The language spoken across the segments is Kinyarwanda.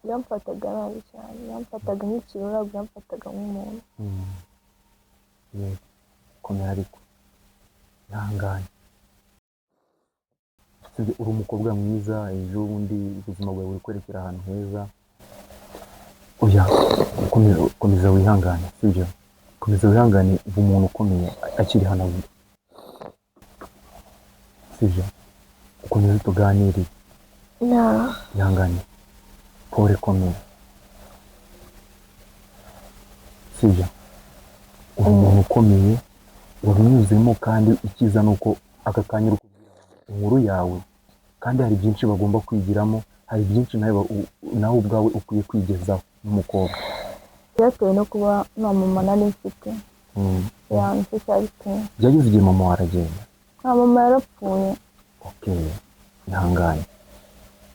Yamfataga nabi cyane, yamfataga nk'ikintu, ntabwo yamfataga nk'umuntu. Yego, komera ariko ihangane. Sibyo, uri umukobwa mwiza, ejo bundi ubuzima bwawe buri kwerekera ahantu heza. Oya, komeza, komeza wihangane, sibyo? Komeza wihangane, uba umuntu ukomeye akiri hano avuga, sibyo? Ukomeze tuganire. Ihangane, pole, komera, sibyo? Uri umuntu ukomeye wabinyuzemo, kandi icyiza ni uko aka kanya uri kubwira abantu inkuru yawe, kandi hari byinshi bagomba kwigiramo, hari byinshi nawe ubwawe ukwiye kwigezaho nk'umukobwa. Byatewe no kuba nta mama nari mfite. Yeah, nicyo cyabiteye. Byageze igihe mama wawe aragenda? Nta mama, yarapfuye. Okay, ihangane.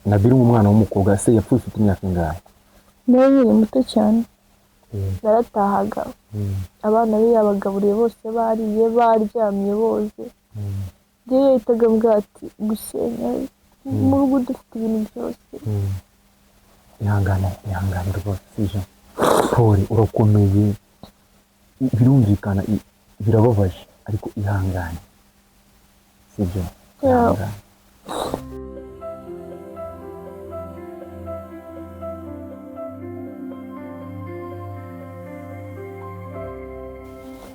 Nabiri umwana w'umukobwa se yapfuye ufite imyaka ingahe? Nari nkiri muto cyane. Naratahaga, abana be yabagaburiye bose, bariye, baryamye bose. Njyewe yahitaga ambwira ati: "Gusenya mu rugo dufite ibintu byose." Ihangane, ihangane rwose, sibyo? Pole, urakomeye, birumvikana, birababaje, ariko ihangane, sibyo? Yeah. Ihangane.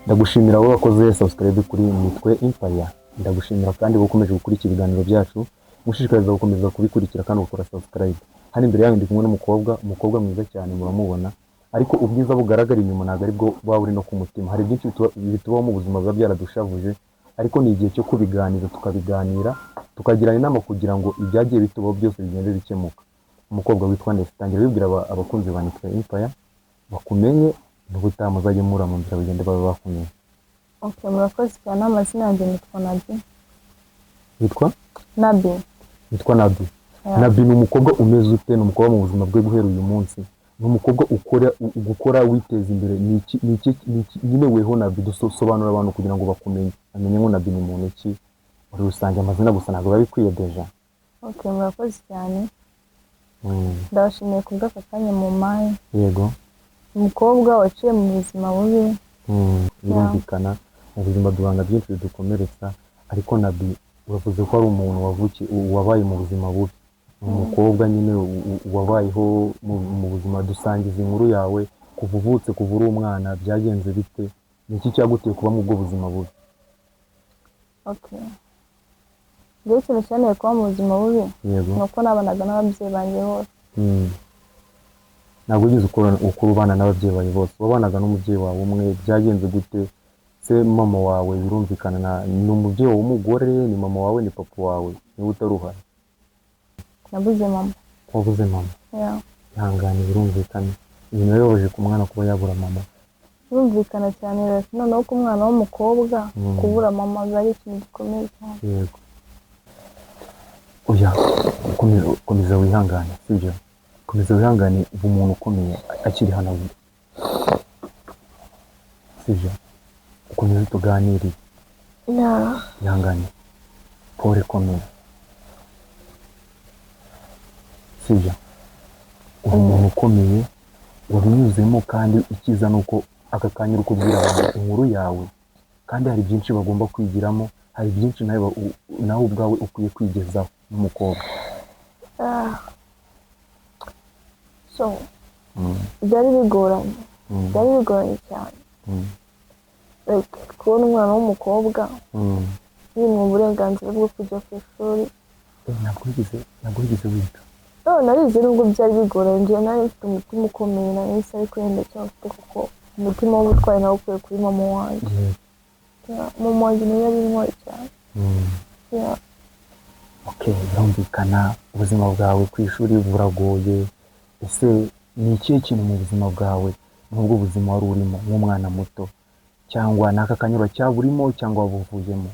Ndagushimira wowe wakoze subscribe kuri Nitwe Empire. Ndagushimira kandi wowe ukomeje gukurikira ibiganiro byacu, ngushishikariza gukomeza kubikurikira kandi ugakora subscribe. Hano imbere yanyu ndi kumwe n'umukobwa, umukobwa mwiza cyane, muramubona, ariko ubwiza bugaragara inyuma ntabwo ari bwo buba buri no ku mutima. Hari byinshi bitubaho mu buzima biba byaradushavuje, ariko ni igihe cyo kubiganira, tukabiganira, tukagirana inama kugira ngo ibyagiye bitubaho byose bigende bikemuka. Umukobwa witwa Nesi, tangira wibwira abakunzi ba Nitwe Empire bakumenye, n'ubutaha muzajye muhura mu nzira bagende babe bakumenye. Okay, murakoze cyane. Amazina yanjye nitwa Nabi. Witwa? Nabi. Witwa Nabi? Yeah. Nabi ni umukobwa umeze ute? Ni umukobwa mu buzima bwe guhera uyu munsi, ni umukobwa ukora gukora witeza imbere, ni iki nyine? Weho Nabi, dusobanura abantu kugira ngo bakumenye, bamenye ngo Nabi ni muntu ki muri rusange. Amazina gusa ntabwo biba bikwiye déjà. Okay, murakoze cyane. Ndabashimiye kubw'aka kanya mu mayi. Umukobwa waciye mu buzima bubi. Birumvikana, mu buzima duhanga byinshi bidukomeretsa, ariko Nabi uravuze ko ari umuntu wavukiye, wabaye mu buzima bubi, ni umukobwa nyine wabayeho mu buzima. Dusangiza inkuru yawe kuva uvutse, kuva uri umwana, byagenze bite? Ni iki cyaguteye kuba mu bwo buzima bubi? Okay, njyewe ikintu cyanteye kuba mu buzima bubi ni uko nabanaga n'ababyeyi banjye bose. Ntabwo wigeze ukura ubana n'ababyeyi bawe bose, wabanaga n'umubyeyi wawe umwe. Byagenze gute se? Mama wawe birumvikana ni umubyeyi wawe w'umugore, ni mama wawe, ni papa wawe niba utari uhari? Nabuze mama. Wabuze mama? Yeah. Ihangane, birumvikana, ibintu bibabaje ku mwana kuba yabura mama. Birumvikana cyane rero, noneho ko umwana w'umukobwa kubura mama biba ari ikintu gikomeye cyane. Yego. Oya, komeza, komeza wihangane, sibyo? Komeza wihangane, uba umuntu ukomeye akiri hano avuga, sibyo? Ukomeze tuganire. Ihangane, pole, komera, sibyo? Uri umuntu ukomeye wabinyuzemo, kandi icyiza ni uko aka kanya uri kubwira abantu inkuru yawe, kandi hari byinshi bagomba kwigiramo, hari byinshi nawe ubwawe ukwiye kwigezaho nk'umukobwa. Ah. So byari bigoranye. Byari bigoranye cyane. Like, kubona umwana w'umukobwa yimwa uburenganzira bwo kujya ku ishuri. Ntabwo wigeze wiga? No, narize nubwo byari bigoranye. Njyewe nari mfite umutima ukomeye, nari nzi, ariko wenda ndacyawufite, kuko umutima w'ubutwari nawukuye kuri mama wanjye. Yeah, mama wanjye nawe yari intwari cyane. Yeah. Okay, birumvikana, ubuzima bwawe ku ishuri buragoye. Ese ni ikihe kintu mu buzima bwawe, n'ubwo buzima wari urimo nk'umwana muto, cyangwa n'aka kanya uracyaburimo cyangwa wabuvuyemo?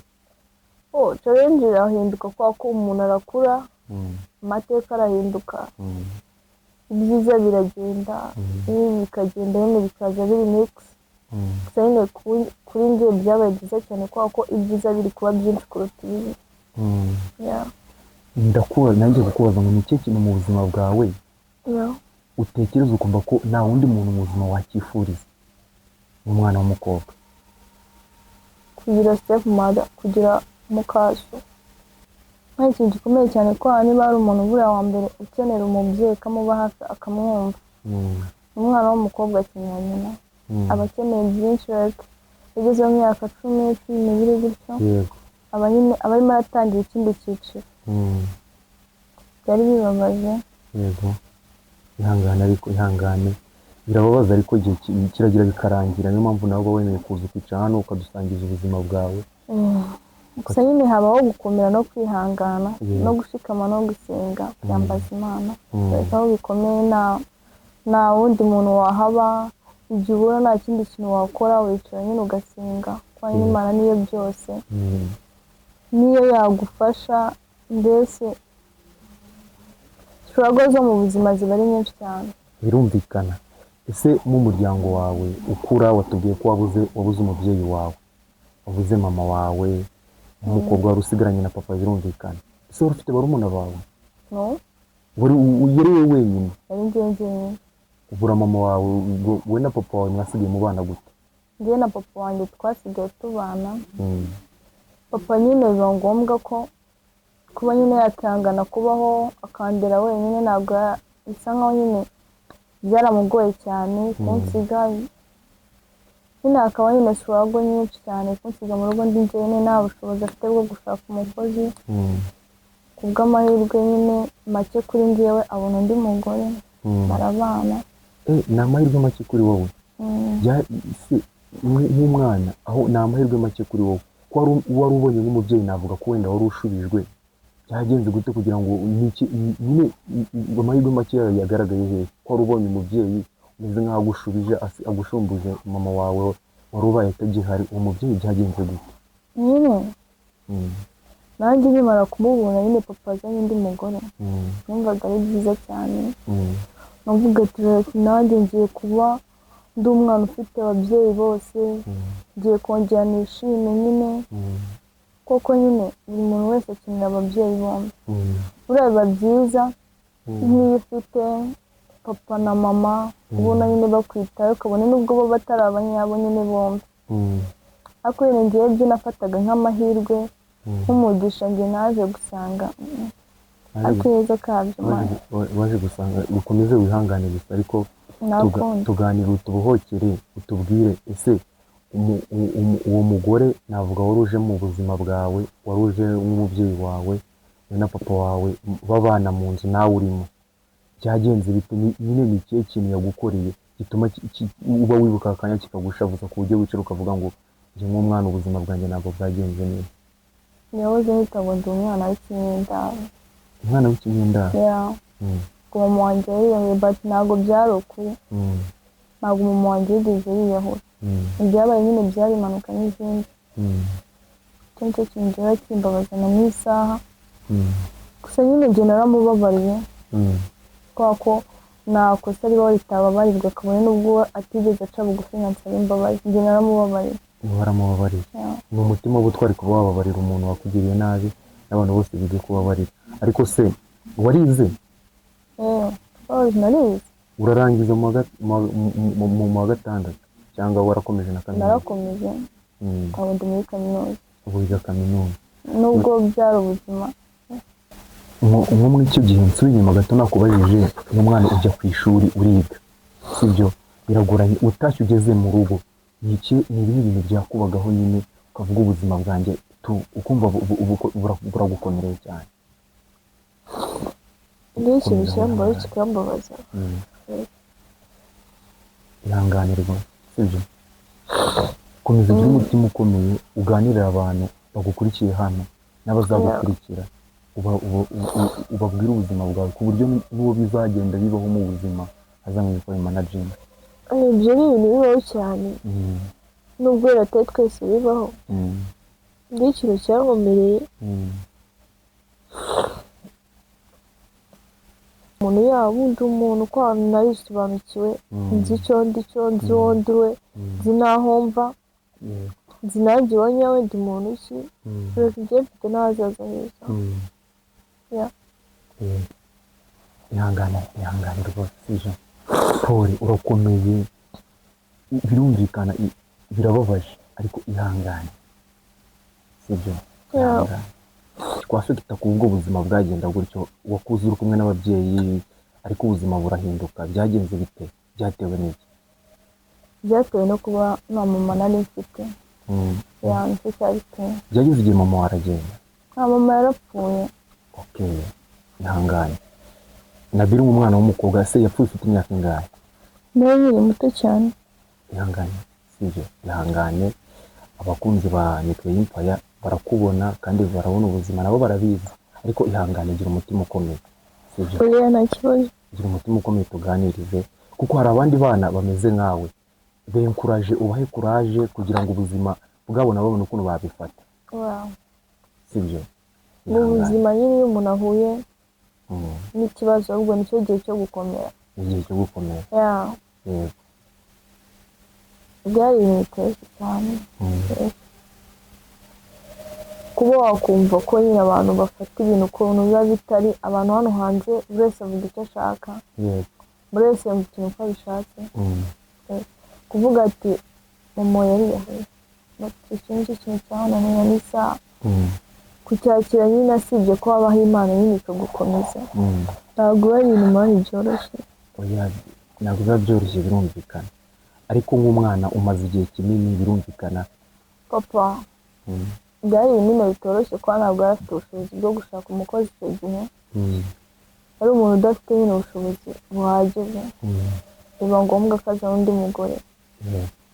Oh, challenge irahinduka kubera ko umuntu arakura, amateka arahinduka, ibyiza biragenda, ibibi bikagenda, bimwe bikaza biri mix. Gusa nyine kuri njye byabaye byiza cyane kubera ko ibyiza biri kuba byinshi kuruta ibibi. Yeah. Ndakubaza, nanjye kukubaza ngo ni ikihe kintu mu buzima bwawe utekereza ukumva ko nta wundi muntu mu buzima wakifuriza umwana w'umukobwa? Kugira step mother, kugira mukaso, nk'iki ikintu gikomeye cyane, ko niba hari umuntu buriya wa mbere ukenera umubyeyi akamuba hafi, akamwumva, umwana w'umukobwa akenera nyina. Aba akeneye byinshi, like ugeze mu myaka 10, 12 gutyo, aba nyine aba arimo aratangira ikindi cyiciro. Byari bibabaje. Yego, ihangane, ariko ihangane, birababaza, ariko igihe kiragira bikarangira. Niyo mpamvu nawe uba wemeye kuza ukicara hano ukadusangiza ubuzima bwawe. Gusa nyine habaho gukomera no kwihangana no gushikama no gusenga, kwiyambaza Imana. Aho bikomeye nta wundi muntu wahaba, igihe ubona nta kindi kintu wakora, wicara nyine ugasenga, kuko Imana niyo byose, niyo yagufasha. Mbese struggle zo mu buzima ziba ari nyinshi cyane. Birumvikana. Ese mu muryango wawe ukura, watubwiye ko wabuze umubyeyi wawe, wabuze mama wawe, nk'umukobwa wari usigaranye na papa, birumvikana. Ese wari ufite barumuna bawe? No. Wari yari wowe wenyine? Yari njyewe njyenyine. Ubura mama wawe, ubwo wowe na papa wawe mwasigaye mubana gute? Njyewe na papa wanjye twasigaye tubana. Papa nyine biba ngombwa ko kuba nyine yakihangana kubaho akandera wenyine, ntabwo bisa nkaho nyine byaramugoye cyane kunsiga nyine, hakaba nyine struggle nyinshi cyane kunsiga mu rugo ndi njyenyine, nta bushobozi afite bwo gushaka umukozi. Ku bw'amahirwe nyine make kuri njyewe, abona undi mugore, barabana. Ni amahirwe make kuri wowe? Nk'umwana aho ni amahirwe make kuri wowe, ko wari ubonye nk'umubyeyi, navuga ko wenda wari ushubijwe. Byagenze gute kugira ngo nyine amahirwe make yawe yagaragaye hehe, ko wari ubonye umubyeyi umeze nk'aho agushubije, agushumbuje mama wawe wari ubaye atagihari? Uwo mubyeyi byagenze gute? Nyine nanjye nkimara kumubona nyine papa azanye undi mugore, numvaga ari byiza cyane. Navuga ati nanjye ngiye kuba ndi umwana ufite ababyeyi bose, ngiye kongera nishime nyine. Koko nyine buri muntu wese akenera ababyeyi bombi. Buriya biba byiza nk'iyo ufite papa na mama, ubona nyine bakwitaho, ukabona nubwo bo batari abanyabo nyine bombi. Ariko nyine ngewe ibyo nafataga nk'amahirwe, nk'umugisha, njye naje gusanga akeza kabyo. Waje gusanga, ukomeze wihangane gusa, ariko tuganire, utubohokere, utubwire ese uwo mugore navuga wari uje mu buzima bwawe, wari uje nk'umubyeyi wawe, we na papa wawe babana mu nzu nawe urimo, byagenze bite? Nyine ni ikihe kintu yagukoreye gituma uba wibuka akanya kikagushavuza, ku buryo wicara ukavuga ngo njye nk'umwana ubuzima bwanjye ntabwo bwagenze neza? Yahoze yita ngo ndi umwana w'ikinyendaro. Umwana w'ikinyendaro? Yeah. Ngo mama wanjye yariyahuye, but ntabwo byari ukuri. Ntabwo mama wanjye yigeze yiyahura. Ibyabaye nyine byari impanuka n'izindi. Icyo nicyo kintu gihora kimbabaza na n'isaha. Gusa nyine njye naramubabariye, kubera ko nta kosa ribaho ritababarirwa, kabone n'ubwo atigeze aca bugufi ngo ansabe imbabazi, njye naramubabariye. Waramubabariye? Ni umutima w'ubutwari kuba wababarira umuntu wakugiriye nabi, n'abantu bose bige kubabarira. Ariko se warize? Narize. Urarangiza mu wa gatandatu cyangwa warakomeje na kaminuza? Narakomeje, ubu ndi muri kaminuza. Ubu wiga kaminuza. Nubwo byari ubuzima. Nko muri icyo gihe, nsubiye inyuma gato, nakubajije nk'umwana ujya ku ishuri uriga, sibyo? Biragoranye, utashye ugeze mu rugo, ni ibihe bintu byakubagaho nyine ukavuga ubuzima bwanjye ukumva buragukomereye cyane? Ni ikintu cyambaye kikambabaza. Ihanganirwa, sibyo? Komeza ugire umutima ukomeye, uganirire abantu bagukurikiye hano n'abazagukurikira, ubabwire ubuzima bwawe, ku buryo n'uwo bizagenda bibaho mu buzima azamenya uko bimanaginga. Ibyo ni ibintu bibaho cyane, nubwo atari twese bibaho. Ni ikintu cyankomereye, umuntu yaba undi umuntu uko narisobanukiwe, nzi icyo ndi cyo, nzi uwo ndi we, nzi n'aho mva, nzi nanjye iwa nyawe ndi muntu ki, njye mfite n'ahazaza heza. Ihangane, ihangane rwose, sibyo? Pole, urakomeye, birumvikana, birababaje, ariko ihangane, sibyo? Yeah. Ihangane. Twaffecta ku bwo buzima bwagenda gutyo, wakuze uri kumwe n'ababyeyi, ariko ubuzima burahinduka. Byagenze bite? Byatewe n'iki? Byatewe no kuba nta mama nari mfite. Yeah, nicyo cyabiteye. Byageze igihe mama aragenda? Nta mama, yarapfuye. Okay, ihangane. Nabiri umwana w'umukobwa se yapfuye ufite imyaka ingahe? Nawe nkiri muto cyane. Ihangane, sibyo? Ihangane. Abakunzi ba Nitwe Empire barakubona kandi barabona ubuzima, nabo barabizi, ariko ihangane, gira umutima ukomeye, sibyo? Oya, nta kibazo. Gira umutima ukomeye, tuganirize, kuko hari abandi bana bameze nkawe. Bencourage, ubahe courage kugira ngo ubuzima bwabo nabo babone ukuntu babifata. Wow. Sibyo? Mu Ihangane. buzima nyine, iyo umuntu ahuye n'ikibazo, ahubwo nicyo gihe cyo gukomera. Igihe cyo gukomera. Yeah. Yego. Byari ibintu bitoroshye cyane. Kuba wakumva ko nyine abantu bafata ibintu ukuntu biba bitari, abantu hano hanze buri wese avuga icyo ashaka, buri wese yumva ikintu uko abishatse. Kuvuga ati mama yariyahuye, bati icyo nicyo kintu cyananiye n'isaha kucyakira nyine, asibye ko habaho Imana nyine ikagukomeza. Ntabwo biba ari ibintu man byoroshye. Oya, ntabwo biba byoroshye, birumvikana, ariko nk'umwana umaze igihe kinini, birumvikana. Papa byari ibintu nyine bitoroshye, kuko ntabwo yari afite ubushobozi bwo gushaka umukozi icyo gihe. Yari umuntu udafite nyine ubushobozi buhagije. Biba ngombwa ko azana undi mugore.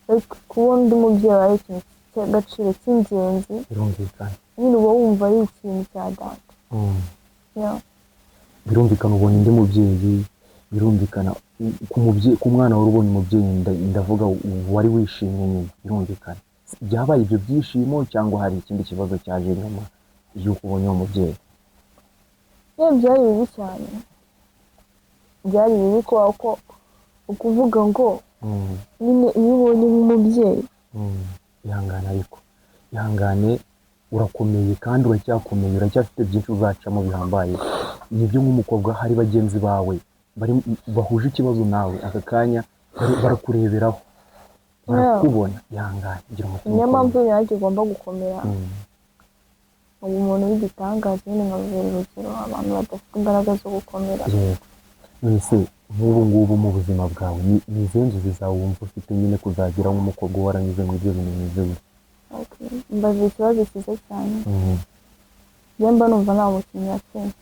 Ariko kubona undi mubyeyi ari ikintu cy'agaciro, cy'ingenzi. Birumvikana. Nyine uba wumva ari ikintu cya danger. Yeah. Birumvikana, ubonye undi mubyeyi, birumvikana. Ku mubyeyi, ku mwana wari ubonye umubyeyi, ndavuga wari wishimye nyine, birumvikana. Byabaye ibyo byishimo cyangwa hari ikindi kibazo cyaje nyuma y'uko ubonye uwo mubyeyi? Nyine byari bibi cyane, byari bibi kubera ko ukuvuga ngo nyine iyo ubonye nk'umubyeyi. Ihangane, ariko ihangane, urakomeye kandi uracyakomeye, uracyafite byinshi uzacamo bihambaye. Nibyo, nk'umukobwa hari bagenzi bawe bari bahuje ikibazo nawe aka kanya, barakureberaho, barakubona. Ihangane, gira umutima Niyo mpamvu ukomeye. nanjye ugomba gukomera, ubu umuntu w'igitangaza nyine nkababera urugero abantu badafite imbaraga zo gukomera. Yego. None se nk'ubu ngubu mu buzima bwawe ni izihe nzozi zawe wumva ufite nyine kuzagira nk'umukobwa waranyuze muri ibyo bintu bimeze gutya? Okay. Mbaza ikibazo cyiza cyane. Njye mba numva nta mukinnyi wa filime.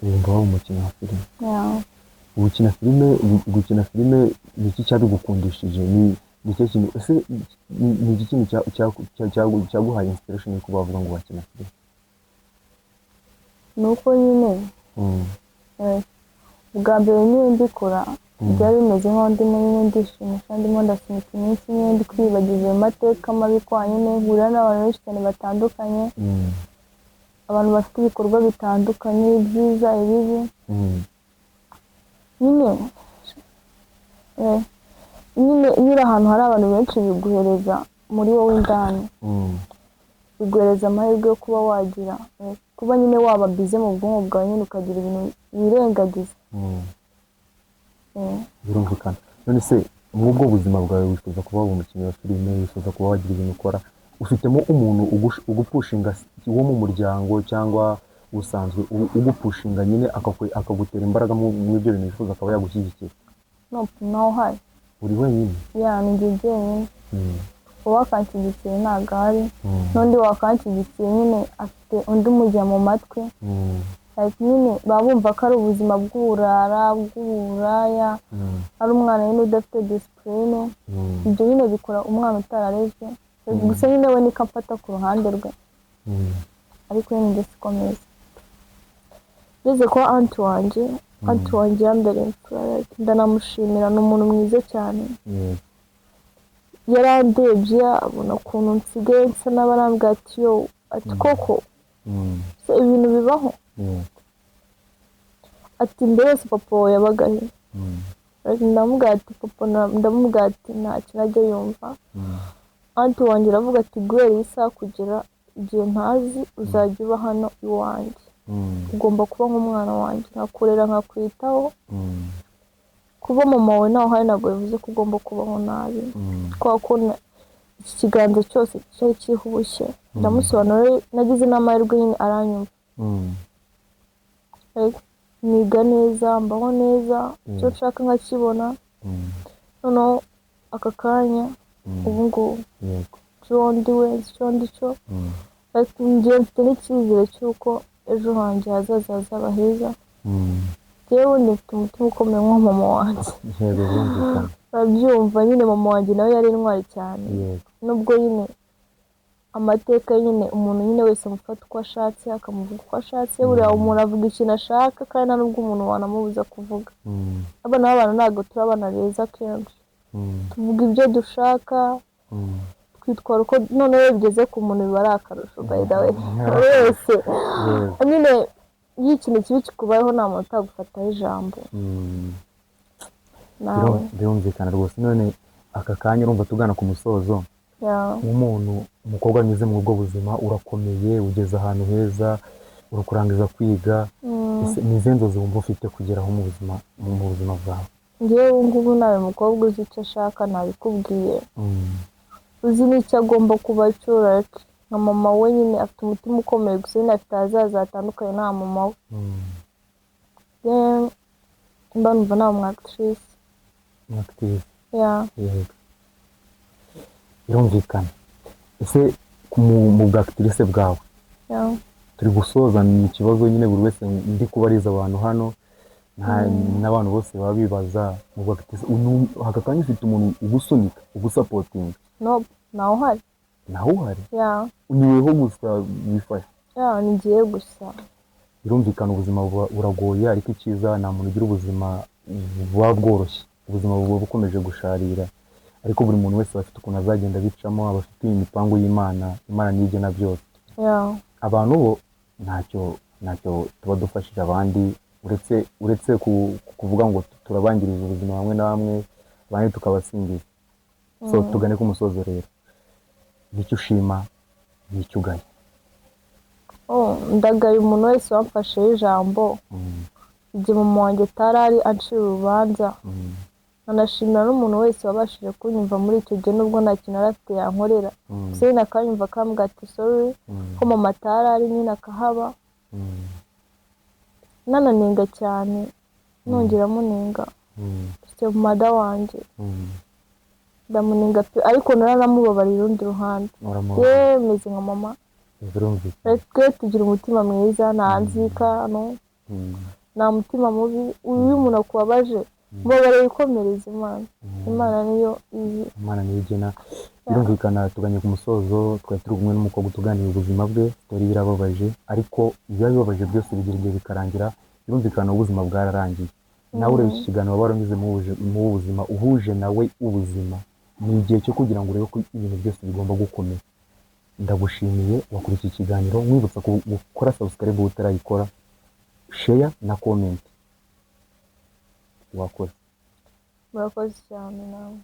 Wumva waba umukinnyi wa filime? Yeah. Gukina filime ni iki cyabigukundishije? Ni ikihe kintu ese, ni iki kintu cyaguhaye inspiration yo kuba wavuga ngo wakina filime? Ni uko nyine ubwa mbere nyine mbikora byari bimeze nk'aho ndimo nyine ndishimisha, ndimo ndasunika iminsi nyine, ndi kwibagiza ayo mateka mabi, kwa nyine mpura n'abantu benshi cyane batandukanye, abantu bafite ibikorwa bitandukanye, ibyiza, ibibi. Nyine nyine iyo uri ahantu hari abantu benshi, biguhereza muri wowe indani, biguhereza amahirwe yo kuba wagira kuba nyine waba bize mu bwonko bwawe nyine, ukagira ibintu wirengagiza. Birumvikana. None se mw'ubwo buzima bwawe wifuza kuba waba umukinnyi wa filime, wifuza kuba wagira ibintu ukora, ufitemo umuntu ugupushinga wo mu muryango cyangwa usanzwe ugupushinga nyine, akagutera imbaraga muri ibyo bintu wifuza, akaba yagushyigikira? No, ntawe uhari. Uri wenyine? Yeah, ni njye jyenyine. Uwakanshyigikiye ntabwo ahari, n'undi wakanshyigikiye nyine afite undi umujya mu matwi. Like nyine baba bumva ko ari ubuzima bw'uburara, bw'uburaya, ari umwana nyine udafite discipline. Ibyo nyine bikora umwana utararezwe. Gusa nyine we niko amfata ku ruhande rwe, ariko nyine njye sikomeza. Ngeze kwa aunty wanjye, aunty wanjye yambereye imfura, like, ndanamushimira, ni umuntu mwiza cyane. Yarandebye abona ukuntu nsigaye nsa n'abarambwira ati yo, ati koko se ibintu bibaho? Ati mbere yose papa wawe yabaga he? Ndamubwira ati papa ndamubwira ati nta kintu ajya yumva. Aunty wanjye aravuga ati guhera iyi saha kugera igihe ntazi, uzajya uba hano iwanjye, ugomba kuba nk'umwana wanjye, nkakurera, nkakwitaho. Kuba mama wawe nawe uhari ntabwo bivuze ko ugomba kubaho nabi, kubera ko iki kiganza cyose cyari kiriho ubushye. Ndamusobanurira, nagize n'amahirwe nyine aranyumva. Like, niga neza, mbaho neza, icyo nshaka nkakibona. Noneho aka kanya, ubu ngubu, icyo ndi we, icyo ndi cyo. Like, njye mfite n'icyizere cy'uko ejo hanjye hazaza hazaba heza. Njyewe ubundi mfite umutima ukomeye nka mama wanjye. Yego, birumvikana. Urabyumva nyine, mama wanjye nawe yari intwari cyane. Nubwo nyine amateka nyine, umuntu nyine wese amufata uko ashatse, akamuvuga uko ashatse. Buriya umuntu avuga ikintu ashaka, kandi nta nubwo umuntu wanamubuza kuvuga. Abana b'abantu ntabwo turi abana beza kenshi. Tuvuga ibyo dushaka, twitwara uko. Noneho iyo bigeze ku muntu biba ari akarusho, by the way, buri wese nyine iyo ikintu kibi kikubayeho, nta muntu utagufataho ijambo. Nawe. Birumvikana rwose. None aka kanya urumva tugana ku musozo, nk'umuntu, umukobwa anyuze muri ubwo buzima, urakomeye, ugeze ahantu heza, uri kurangiza kwiga. Ese ni izihe nzozi wumva ufite kugeraho mu buzima bwawe? Njyewe ubu ngubu nawe mukobwa uzi icyo ashaka, nabikubwiye, uzi n'icyo agomba kuba cyo. Like, nka mama we nyine afite umutima ukomeye, gusa nyine afite ahazaza hatandukanye na mama we. Then mba numva naba umu actrice. Active. Yeah. Yego, birumvikana. Ese mu bwa actrice bwawe, turi gusoza, ni ikibazo nyine buri wese ndi kubariza abantu hano, n'abantu bose baba bibaza mu bwa actrice, aka kanya ufite umuntu ugusunika, ugusupportinga? No, ntawe uhari. Nawe uhari? Yeah. Ni weho gusa wifashe? Yeah, ni njyewe gusa. Birumvikana, ubuzima buba buragoye, ariko icyiza nta muntu ugira ubuzima buba bworoshye. Ubuzima buba bukomeje gusharira, ariko buri muntu wese aba afite ukuntu azagenda abicamo, aba afite imipangu y'Imana. Imana niyo igena byose. Abantu bo ntacyo tuba dufashije abandi, uretse kuvuga ngo turabangiriza ubuzima bamwe na bamwe, abandi tukabasingiza. So tugane ku musozo rero, nicyo ushima n'icyo ugaya? Oh, ndagaye umuntu wese wamfasheho ijambo igihe mama wanjye atari ari ancira urubanza. Nkanashimira n'umuntu wese wabashije kunyumva muri icyo gihe, nubwo nta kintu yari afite yankorera, gusa nyine akanyumva, akambwira ati sorry ko mama atari ari, nyine akahaba. Nananenga cyane, nongera munenga step mother wanjye. Ndamunenga pe, ariko naranamubabarira urundi ruhande. Uramubabarira. Yewe, meze nka mama. Birumvikana. Twe tugira umutima mwiza, nta nzika, no nta mutima mubi. Iyo umuntu akubabaje, mubabare, wikomereza Imana. Imana niyo izi. Imana niyo igena, birumvikana. Tuganye ku musozo, twari turi kumwe n'umukobwa utuganira ubuzima bwe. Story birababaje, ariko ibiba bibabaje byose bigira igihe bikarangira. Birumvikana, ubuzima bwararangiye. Nawe ureba iki kiganiro, waba waranyuze mu buzima uhuje nawe ubuzima, ni igihe cyo kugira ngo urebe ko ibintu byose bigomba gukomera. Ndagushimiye wakurikiye ikiganiro, nkwibutsa gukora subscribe utarayikora, share na comment. Wakoze. Murakoze cyane nawe.